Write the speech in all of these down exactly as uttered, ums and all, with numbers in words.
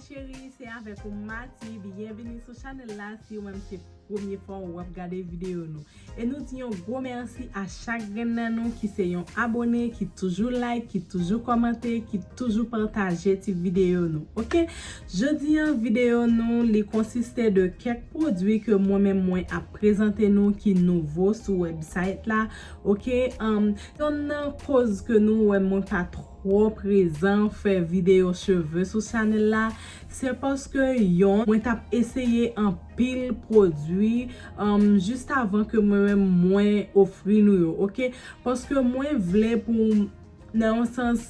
Cheri, se avèk ou Mati. Byenvini sou chanèl la. Si ou menm se premye fwa w ap gade videyo nou. E nou di yon gwo mèsi a chak grenn nan nou ki se yon abone, ki toujou like, ki toujou kòmante, ki toujou pataje ti videyo nou. Oke? Jodi an videyo nou, li konsiste de kèk pwodui ke mwen menm mwen ap prezante nou ki nouvo sou website la. Oke? Um, yon nan koz ke nou wè mwen pa twò prezan fè videyo cheve sou chanèl la, se paske yon, mwen t ap eseye anpil pwodui, um, jis avan ke mwen menm mwen ofri nou yo, oke? Paske mwen vle pou, nan yon sans,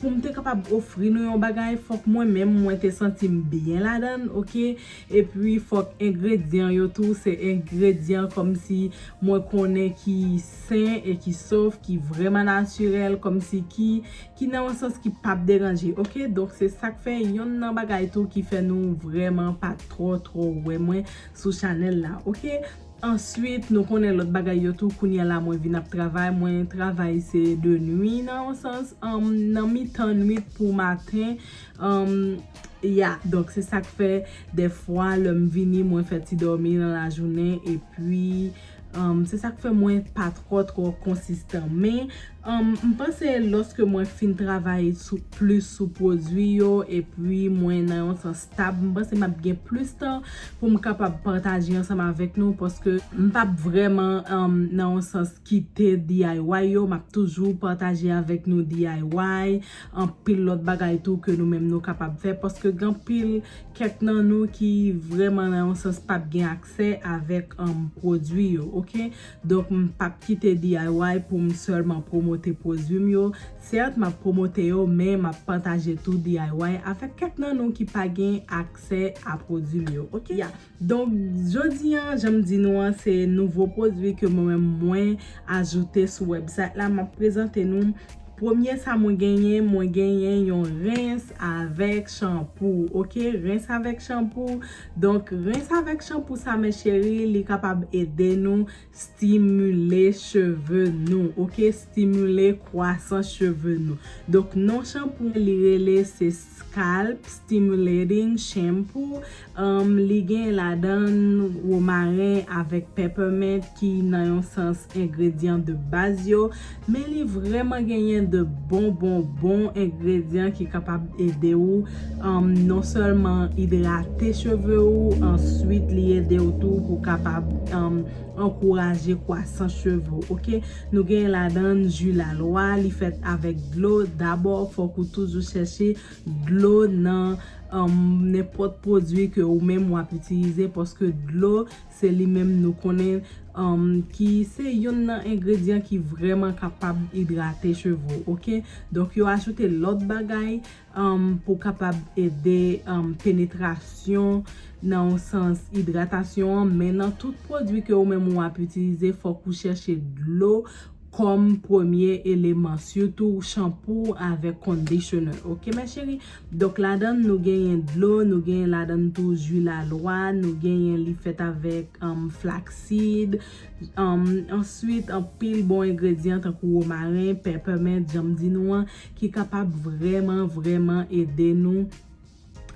pou m te kapab ofri nou yon bagay, fòk mwen menm mwen te santi m byen ladan l, oke? Epi fòk engredyan yo tou, se engredyan kòmsi mwen konnen ki sen e ki sof, ki vrèman natirèl, kòmsi ki, ki nan yon sans ki p ap deranje, oke? Donk se sa k fè yonn nan bagay tou ki fè nou vrèman pa twò twò wè mwen sou chanèl la, oke? Answit, nou konnen lòt bagay yo tou, kounye a la mwen vin ap travay, mwen travay se de nwi nan yon sans, um, nan mitan nwit pou maten, um, ya, donk se sa k fè dèfwa lè m vini, mwen fè ti dòmi nan lajounen, epi, um, se sa k fè mwen pa twò twò konsistan. Men, um, m panse lòske mwen fin travay sou, plis sou pwodui yo, epi mwen nan yon sans stab, m panse m ap gen plis tan pou m kapab pataje ansanm avèk nou, paske m p ap vrèman, um, nan yon sans kite D I Y yo, m ap toujou pataje avèk nou D I Y, anpil lòt bagay tou ke nou menm nou kapab fè, paske gen anpil kèk nan nou ki vrèman nan yon sans p ap gen aksè avèk, um, pwodui yo, oke? Donk, m p ap kite D I Y pou m sèlman pwomote pwodui m yo. Sèt, m ap pwomote yo, men m ap pataje tou D I Y avèk kèk nan nou ki pa gen aksè a pwodui m yo, oke? Ya. Donk, jodi an, jan m di nou an, se nouvo pwodui ke mwen menm mwen ajoute sou website la. M ap prezante nou. Premye sa mwen genyen, mwen genyen yon rens avèk chanpou, oke? Rens avèk chanpou. Donk, rens avèk chanpou sa, mes chéries, li kapab ede nou stimile cheve nou, oke? Stimile kwasans cheve nou. Donk, non chanpou, li rele se Scalp Stimulating Shampoo. Um, li gen ladan womaren avèk peppermint ki nan yon sans engredyan de baz yo, men li vrèman genyen de bon, bon, bon engredyan ki kapab ede ou, um, non sèlman idrate cheve ou, answit li ede ou tou pou kapab, um, ankouraje kwasans cheve ou, oke? Nou gen ladan ji lalwa, li fèt avèk dlo. Dabò, fòk ou toujou chèche dlo nan, um, nenpòt pwodui ke ou menm w ap itilize, paske dlo, se li menm nou konnen, um, ki se youn nan engredyan ki vrèman kapab idrate cheve w, oke? Donk, yo ajoute lòt bagay, um, pou kapab ede, um, penetrasyon nan yon sans idratasyon an, men nan tout pwodui ke ou menm ou ap itilize, fòk ou chèche dlo kòm premye eleman, sitou chanpou avèk conditioner. Oke, mes chéries? Donk, ladan nou genyen dlo, nou genyen ladan tou ji lalwa, nou genyen li fèt avèk, um, flaxseed, um, answit, anpil bon engredyan tankou womaren, peppermint, jan m di nou an, ki kapab vrèman, vrèman ede nou,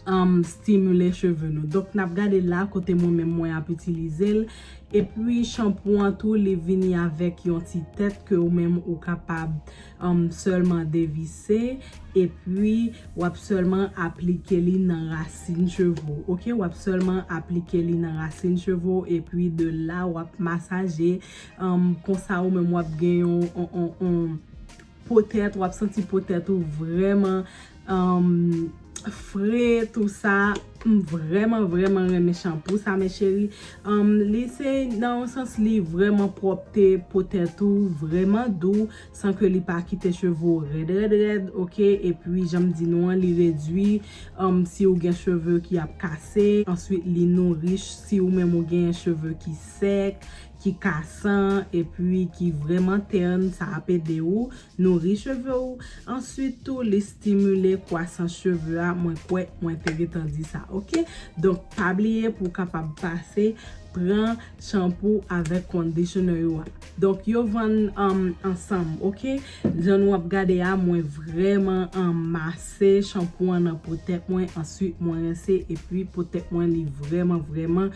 um, stimile cheve nou. Donk, n ap gade la kote mwen menm mwen ap itilize l. Epi, chanpou an tou, li vini avèk yon ti tèt ke ou menm ou kapab, um, sèlman devise. Epi, w ap sèlman aplike li nan rasin cheve w. Oke, w ap sèlman aplike li nan rasin cheve w. Epi, de la, w ap masaje. Um, konsa, ou menm w ap gen yon, yon, yon, yon po tèt, w ap santi po tèt ou vrèman, um, fre, tou sa. M vrèman, vrèman renmen chanpou sa, mes chéries. Um, li se nan yon sans, li vrèman pwòpte po tèt ou, vrèman dou, san ke li pa kite cheve w rèd, rèd, rèd, oke? Epi, jan m di nou an, li redui, um, si w gen cheve ki ap kase. Answit, li nouri si ou menm ou gen cheve ki sèk, ki kasan, epi ki vrèman tèn, sa ap ede ou nouri cheve ou. Answit tou, li stimile kwasans cheve a. Mwen kwè mwen te gentan di sa, oke? Donk, pa bliye pou w kapab pase pran shampoo avèk conditioner yo a. Donk, yo vann um, ansanm, ok? Jan nou ap gade a, mwen vrèman um, mase shampoo an nan po tèt mwen, answit mwen rense, epi po tèt mwen li vrèman, vrèman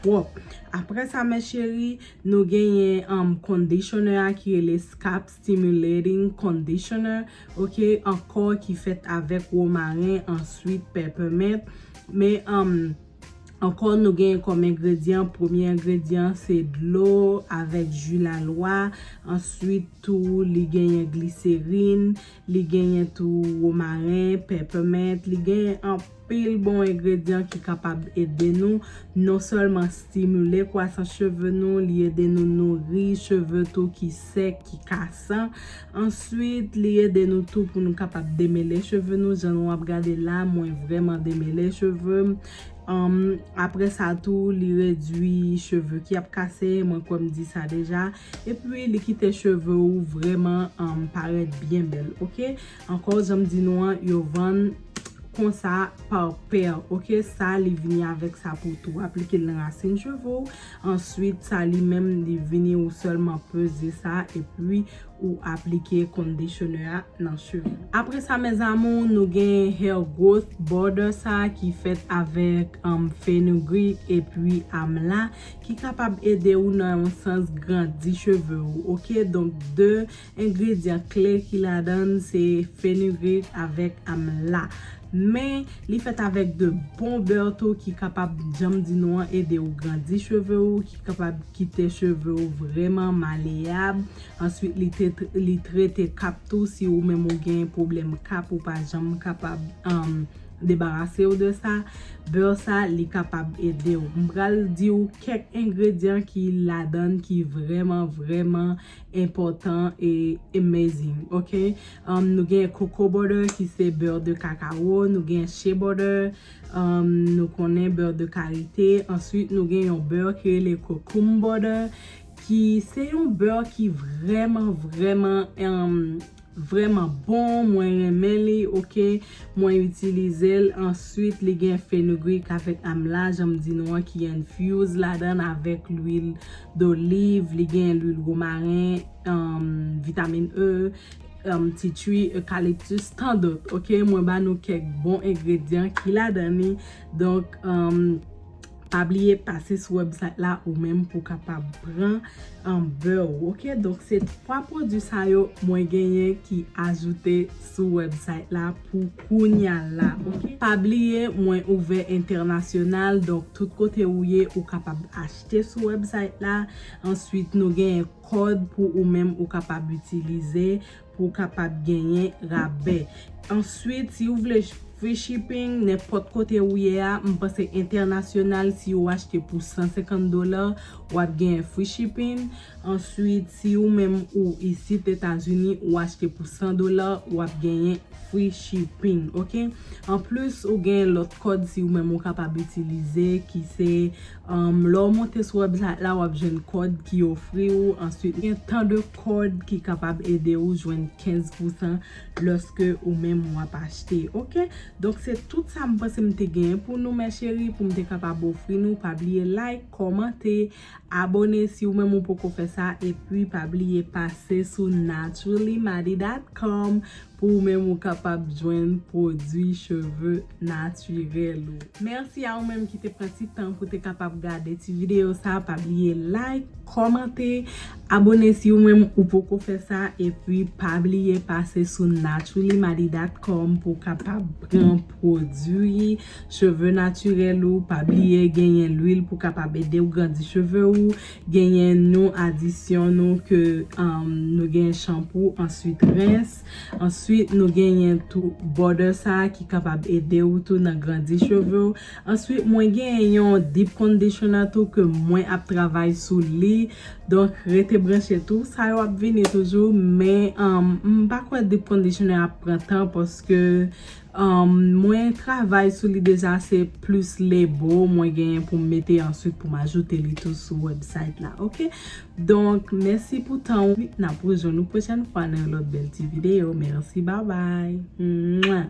pwòp. Apre sa, mes chéries, nou genyen um, conditioner a ki rele Scalp Stimulating Conditioner, ok? Ankò ki fèt avèk womaren, answit peppermint. Men um, ankò, nou genyen kòm engredyan, premye engredyan se dlo avèk ji lalwa, answit tou li genyen gliserin, li genyen tou womaren, peppermint, li genyen anpil bon engredyan ki kapab ede nou non sèlman stimile kwasans cheve nou, li ede nou nouri cheve tou ki sèk, ki kasan. Answit, li ede nou tou pou nou kapab demele cheve nou. Jan nou ap gade la, mwen vrèman demele cheve m. Um, apre sa tou, li redwi cheve ki ap kase, mwen kwè m di sa deja. Epi, li kite cheve ou vrèman um, parèt byen bèl, ok? Ankò, jan m di nou an, yo vann konsa pa pè, ok? Sa, li vini avèk sa pou tou aplike l nan rasin cheve ou. Answit, sa li menm, li vini ou sèlman peze sa, epi ou aplike conditioner a nan cheve. Apre sa, mes amours, nou gen hair growth butter sa ki fèt avèk um, fenugreek epi amla, ki kapab ede ou nan yon sans grandi cheve ou, ok? Donk, de engredyan kle ki ladan l se fenugreek avèk amla. Men, li fèt avèk de bon bè tou ki kapab, jan m di nou an, ede ou grandi cheve ou, ki kapab kite cheve ou vrèman maleyab. Answit, li, te, li trete kap tou, si ou menm ou gen pwoblèm kap, ou pa janm kapab um, debarase w de sa. Bè sa, li kapab ede w. M pral di w kèk engredyan ki ladan l ki vrèman, vrèman enpòtan e amazing, ok? Um, nou gen cocoa butter ki se bè de kakao, nou gen shea butter, um, nou konnen bè de karite. Answit, nou gen yon bè ki rele curcuma butter, ki se yon bè ki vrèman, vrèman, um, vrèman bon, mwen renmen li, ok, mwen itilize l. Answit, li gen fenugreek avèk amla, jan m di nou an, ki infuse ladan l avèk lwil doliv, li gen lwil womaren, um, vitamin E, um, tea tree, eucalyptus, tan dòt, ok? Mwen ba nou kèk bon engredyan ki ladan li. Donk, um, pa bliye pase sou website la ou menm pou kapab pran um, bè ou, ok? Donk, se twa pwodui sa yo mwen genyen ki ajoute sou website la pou kounya la, ok? Pa bliye, mwen ouvè entènasyonal, donk tout kote ou ye, ou kapab achte sou website la. Answit, nou genyen kòd pou ou menm ou kapab itilize pou w kapab genyen rabè. Answit, si w vle free shipping, nenpòt kote ou ye a, m panse entènasyonal, si w achte pou san senkant dola, w ap genyen free shipping. Answit, si ou menm ou isit Etazini, ou achte pou san dola, w ap genyen free shipping, ok? Anplis, ou gen lòt kòd si ou menm ou kapab itilize, ki se, um, lè w monte sou website la, w ap jwenn kòd ki ofri ou. Answit, gen tan de kòd ki kapab ede ou jwenn kenz pousan lòske ou menm w ap achte, ok? Donk, se tout sa m panse m te genyen pou nou, mes chéries, pou m te kapab ofri nou. Pa bliye like, kòmante, abone si ou menm ou poko fè sa, epi pa bliye pase sou naturally madi dot com pou ou menm ou kapab jwenn pwodui cheve natirèl ou. Mèsi a ou menm ki te pran ti tan pou te kapab gade ti videyo sa. Pa bliye like, kòmante, abone si ou menm ou poko fè sa, epi pa bliye pase sou naturally madi dot com pou w kapab pran pwodui cheve natirèl ou. Pa bliye genyen lwil pou kapab ede w grandi cheve ou. Genyen nou adisyon nou ke, um, nou genyen shampoo, answit rens. Answit, nou genyen tou butter sa ki kapab ede w tou nan grandi cheve w. Answit, mwen genyen yon deep conditioner tou ke mwen ap travay sou li. Donk, rete branche tou. Sa yo ap vini toujou, men, um, m pa kwè deep conditioner ap pran tan paske, um, mwen travay sou li deja, se plis lebo mwen genyen pou m mete answit pou m ajoute li tou sou website la, ok? Donk, mèsi pou tan ou. N ap rejwenn nou pwochèn fwa nan yon lòt bèl ti videyo. Mèsi, babay. Mwa.